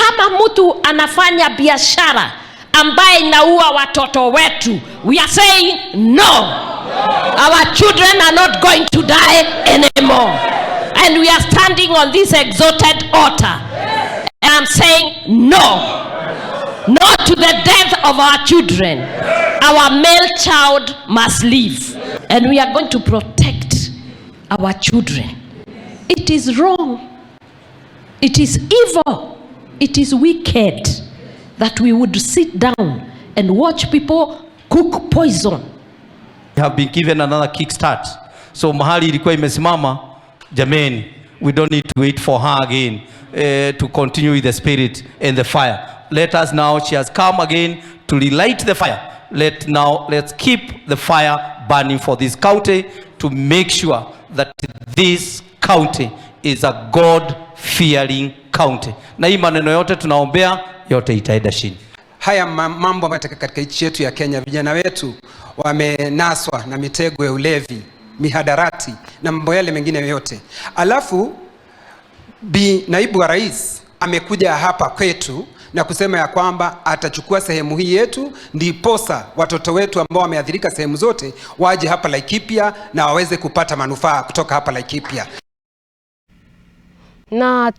Kama mtu anafanya biashara ambaye inaua watoto wetu, we are saying no. Our children are not going to die anymore. And we are standing on this exalted altar. And I'm saying no. No to the death of our children. Our male child must live. And we are going to protect our children. It is wrong. It is evil. It is wicked that we would sit down and watch people cook poison. Have been given another kickstart. So mahali ilikuwa imesimama, jameni, we don't need to wait for her again to continue with the spirit and the fire. Let us now, she has come again to relight the fire. Let's keep the fire burning for this county to make sure that this county is a God-fearing county. Na hii maneno yote tunaombea yote itaenda chini. Haya mambo ambayo katika nchi yetu ya Kenya, vijana wetu wamenaswa na mitego ya ulevi, mihadarati na mambo yale mengine yote. Alafu Bi naibu wa rais amekuja hapa kwetu na kusema ya kwamba atachukua sehemu hii yetu, ndiposa watoto wetu ambao wameathirika sehemu zote waje hapa Laikipia na waweze kupata manufaa kutoka hapa Laikipia. Na